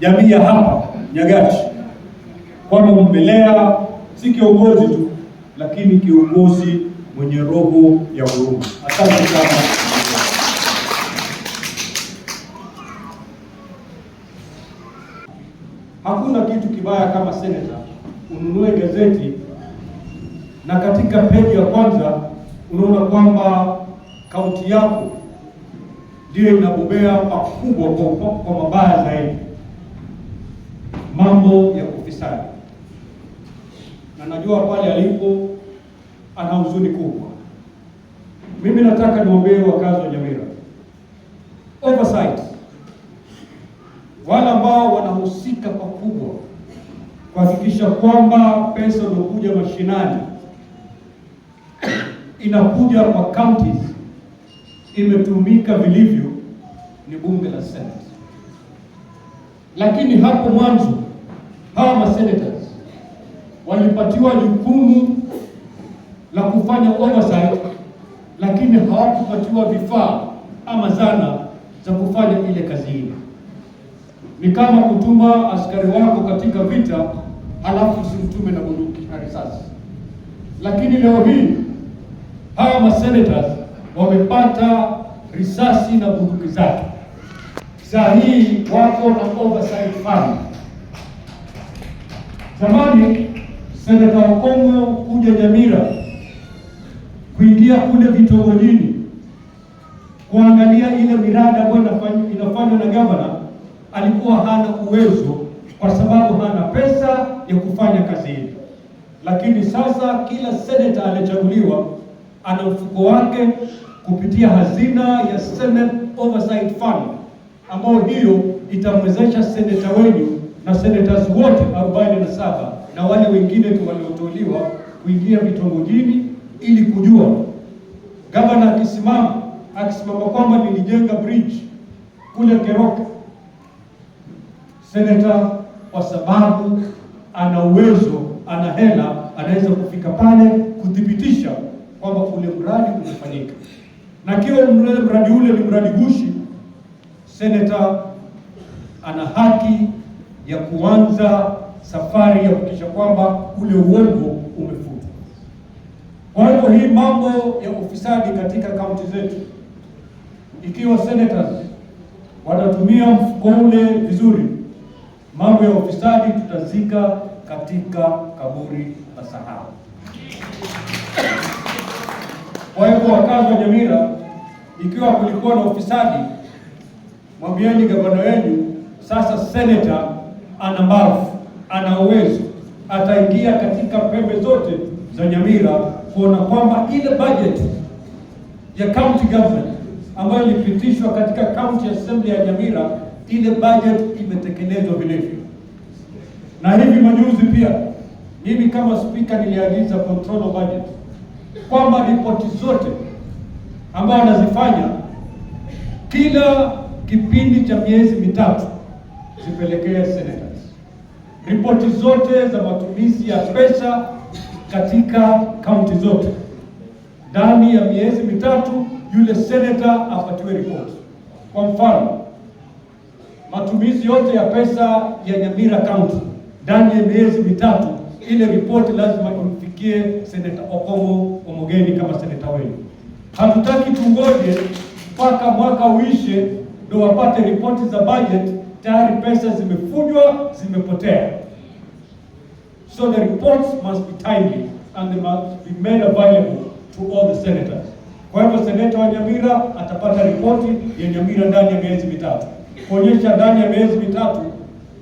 Jamii ya hapa Nyagachi kwamba mmelea si kiongozi tu, lakini kiongozi mwenye roho ya huruma. Asante sana. Hakuna kitu kibaya kama senator ununue gazeti na katika peji ya kwanza unaona kwamba kaunti yako ndiyo inabobea pakubwa kwa mabaya zaidi, mambo ya ufisadi, na najua pale alipo ana huzuni kubwa. Mimi nataka niwaombee wakazi wa Nyamira, oversight, wale ambao wanahusika pakubwa kuhakikisha kwamba pesa iliyokuja mashinani inakuja kwa counties imetumika vilivyo, ni bunge la Senate. Lakini hapo mwanzo hawa masenators walipatiwa jukumu la kufanya oversight, lakini hawakupatiwa vifaa ama zana za kufanya ile kazi ile. Ni kama kutuma askari wako katika vita halafu usimtume na bunduki na risasi. Lakini leo hii hawa masenators wamepata risasi na bunduki zake. Saa hii wako na oversight fund. Zamani Seneta Okong'o kuja Nyamira kuingia kule vitongojini kuangalia ile miradi ambayo inafanywa na gavana, alikuwa hana uwezo kwa sababu hana pesa ya kufanya kazi ile. Lakini sasa kila seneta aliyechaguliwa ana mfuko wake kupitia hazina ya Senate Oversight Fund, ambayo hiyo itamwezesha seneta wenu na senators wote 47 na wale wengine tu walioteuliwa kuingia vitongojini ili kujua gavana akisimama kwamba nilijenga bridge kule Keroka, seneta kwa sababu ana uwezo, ana hela, anaweza kufika pale kuthibitisha kwamba ule mradi umefanyika, na kiwa mradi ule ni mradi gushi, seneta ana haki ya kuanza safari ya kuhakikisha kwamba ule uongo umefutwa. Kwa hivyo hii mambo ya ufisadi katika kaunti zetu, ikiwa senators watatumia mfuko ule vizuri, mambo ya ufisadi tutazika katika kaburi la sahau. Kwa hivyo wakazi wa Nyamira, ikiwa kulikuwa na ufisadi, mwambieni gavana wenu sasa, senator ana mbavu, ana uwezo, ataingia katika pembe zote za Nyamira kuona kwamba ile budget ya county government ambayo ilipitishwa katika county assembly ya Nyamira, ile budget imetekelezwa vilivyo. Na hivi majuzi pia mimi kama spika niliagiza control of budget kwamba ripoti zote ambayo anazifanya kila kipindi cha miezi 3 zipelekee senators. Ripoti zote za matumizi ya pesa katika kaunti zote ndani ya miezi 3, yule senator apatiwe ripoti. Kwa mfano, matumizi yote ya pesa ya Nyamira County ndani ya miezi 3, ile ripoti lazima imfikie Senator Okong'o Omogeni kama seneta wenu. Hatutaki tungoje mpaka mwaka uishe ndio wapate ripoti za budget, tayari pesa zimefujwa, zimepotea. So the reports must be timely and they must be made available to all the senators. Kwa hivyo seneta wa Nyamira atapata ripoti ya Nyamira ndani ya miezi 3, kuonyesha ndani ya miezi 3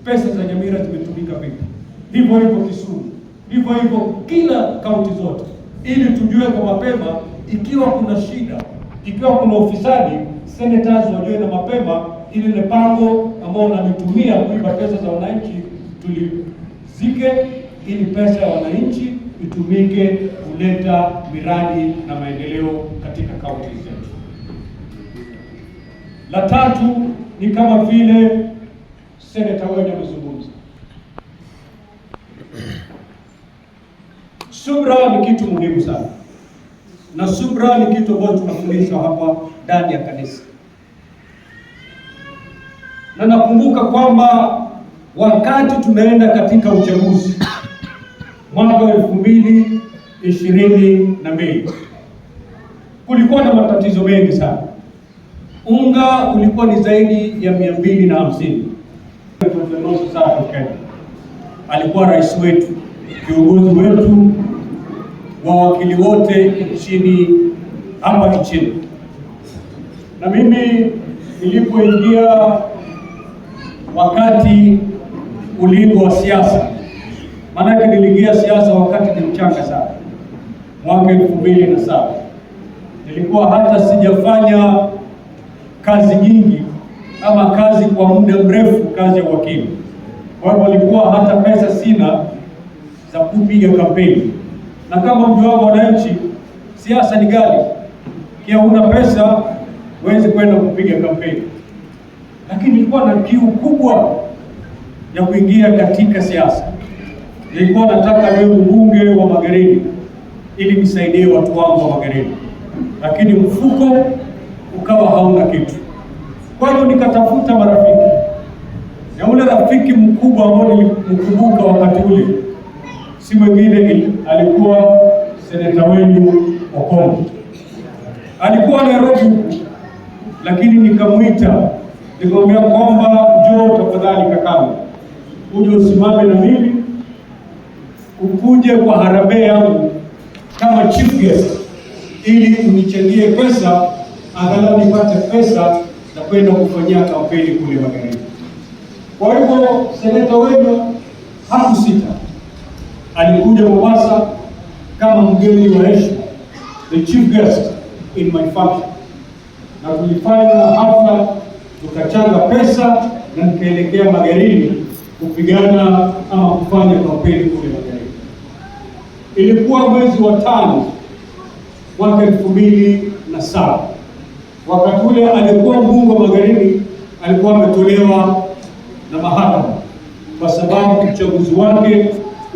pesa za Nyamira zimetumika vipi. Hivyo hivyo Kisumu, hivyo hivyo kila kaunti zote, ili tujue kwa mapema ikiwa kuna shida, ikiwa kuna ufisadi, senators wajue na mapema, ili ile pango ambao wanalitumia kuiba pesa za wananchi tulizike, ili pesa ya wananchi itumike kuleta miradi na maendeleo katika kaunti zetu. La tatu ni kama vile seneta wenye amezungumza, subra ni kitu muhimu sana, na subra ni kitu ambacho tunafundishwa hapa ndani ya kanisa. Na nakumbuka kwamba Wakati tunaenda katika uchaguzi mwaka wa 2022 kulikuwa na matatizo mengi sana. Unga ulikuwa ni zaidi ya 250. Alikuwa rais wetu, kiongozi wetu wa wakili wote nchini hapa nchini, na mimi nilipoingia wakati ulingo wa siasa, maanake niliingia siasa wakati ni mchanga sana, mwaka 2007 nilikuwa hata sijafanya kazi nyingi ama kazi kwa muda mrefu, kazi ya uwakili. Kwa hivyo nilikuwa hata pesa sina za kupiga kampeni, na kama mjuavyo wananchi, siasa ni ghali, kia huna pesa huwezi kwenda kupiga kampeni. Lakini nilikuwa na kiu kubwa ya kuingia katika siasa. Nilikuwa nataka niwe mbunge wa Magarini ili nisaidie watu wangu wa Magarini, lakini mfuko ukawa hauna kitu. Kwa hiyo nikatafuta marafiki, na ule rafiki mkubwa ambao nilimkumbuka wakati ule si mwingine, alikuwa seneta wenu Okongo. Alikuwa Nairobi huku, lakini nikamwita nikamwambia kwamba njoo tafadhali kakangu, uje usimame na mimi, ukuje kwa harambee yangu kama chief guest, ili unichangie pesa, angalau nipate pesa za kwenda kufanyia kampeni kule Magharibi. Kwa hivyo seneta wenu hakusita, alikuja Mombasa kama mgeni wa heshima, the chief guest in my function, na tulifanya hafla, tukachanga pesa na nikaelekea Magarini kupigana ama kufanya kampeni kule Magarini. Ilikuwa mwezi wa 5 mwaka 2007. Wakati ule alikuwa mbunge wa Magarini alikuwa ametolewa na mahakama kwa sababu uchaguzi wake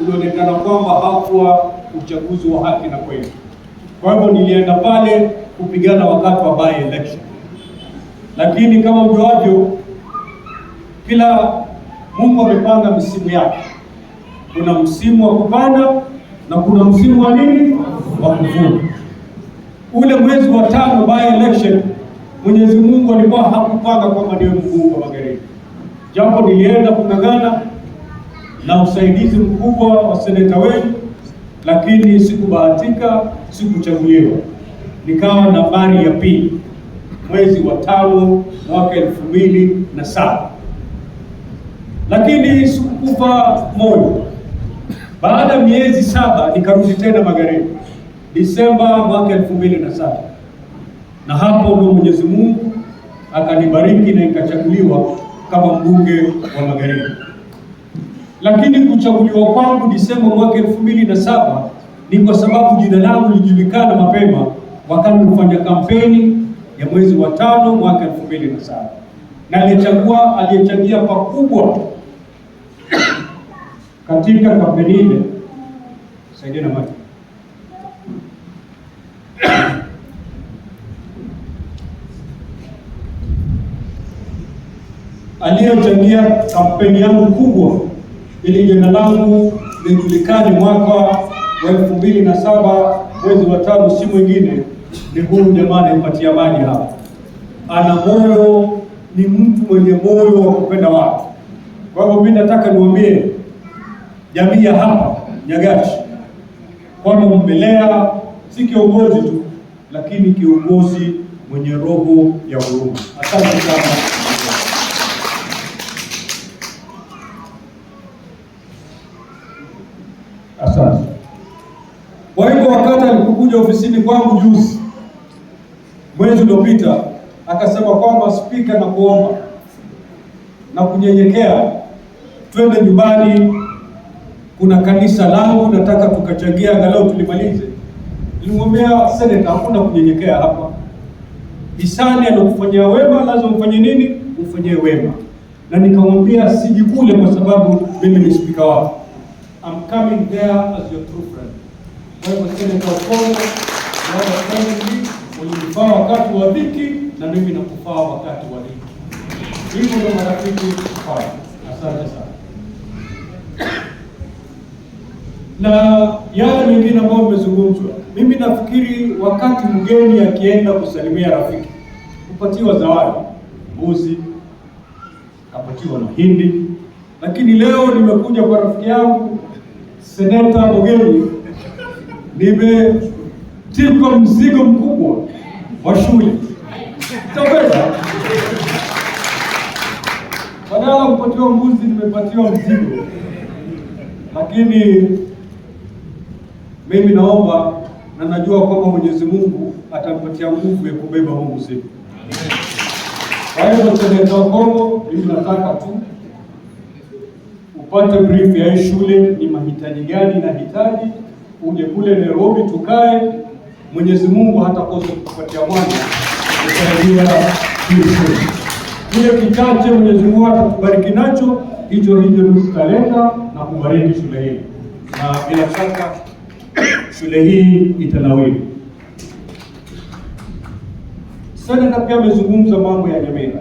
ulionekana kwamba hakuwa uchaguzi wa haki na kweli. Kwa hivyo nilienda pale kupigana wakati wa by election, lakini kama mjuavyo, kila Mungu amepanga misimu yake. Kuna msimu wa kupanda na kuna msimu wa nini, wa kuvuna. Ule mwezi wa 5 by election, Mwenyezi Mungu alikuwa hakupanga kwamba niwe mbunge wa Magarini, japo nilienda kung'ang'ana na usaidizi mkubwa wa seneta wenu, lakini sikubahatika, sikuchaguliwa. Nikawa nambari ya pili mwezi wa 5 mwaka 2007, lakini sikukufa moyo. Baada ya miezi 7 nikarudi tena Magarini Disemba mwaka 2007, na hapo ndio Mwenyezi Mungu akanibariki na nikachaguliwa kama mbunge wa Magarini. Lakini kuchaguliwa kwangu Disemba mwaka 2007 ni kwa sababu jina langu lilijulikana mapema wakati nilifanya kampeni ya mwezi wa 5 mwaka 2007, na aliyechangia pakubwa katika kampeni ile, saidia na maji, aliyechangia kampeni yangu kubwa ili jina langu lijulikane mwaka wa 2007 mwezi wa 5 si mwingine ni huyu jamaa anayepatia maji hapa. Ana moyo, ni mtu mwenye moyo wa kupenda watu. Kwa hivyo mimi nataka niwaambie jamii ya hapa Nyagachi kwamba mmelea si kiongozi tu, lakini kiongozi mwenye roho ya huruma. Asante sana. Asante. Kwa hivyo wakati alipokuja ofisini kwangu juzi mwezi uliopita, akasema kwamba Spika, na kuomba na kunyenyekea, twende nyumbani, kuna kanisa langu nataka tukachangia angalau tulimalize. Nilimwambia seneta, hakuna kunyenyekea hapa. Hisani aliyokufanyia wema lazima ufanye nini? Ufanyie wema. Na nikamwambia sijikule kwa sababu mimi ni spika wako. I'm coming there as your true friend. Kwa hivyo Senator Okongo, ulinifaa wakati wa dhiki na mimi nakufaa wakati wa dhiki. Hivyo ndio marafiki kufaa. Asante sana. Na yale mengine ambayo mmezungumzwa, mimi nafikiri wakati mgeni akienda kusalimia rafiki hupatiwa zawadi, mbuzi, kapatiwa mahindi, lakini leo nimekuja kwa rafiki yangu Seneta Mogeni, nimetikwa mzigo mkubwa wa shule taweza badala kupatiwa mbuzi nimepatiwa mzigo, lakini mimi naomba na najua kwamba Mwenyezi Mungu atampatia nguvu ya kubeba huu mzigo. Kwa hivyo, Seneta Okongo, mimi nataka tu upate brief ya hii shule, ni mahitaji gani nahitaji, uje kule Nairobi tukae. Mwenyezi Mungu hatakosa kukupatia mwanya kusaidia hii shule. Kile kichache Mwenyezi Mungu atakubariki nacho, hicho hicho ndio tutaleta na kubariki shule hii, na bila shaka shule hii itanawiri. Seneta pia amezungumza mambo ya Nyamira.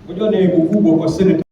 Unajua ni aibu kubwa kwa seneta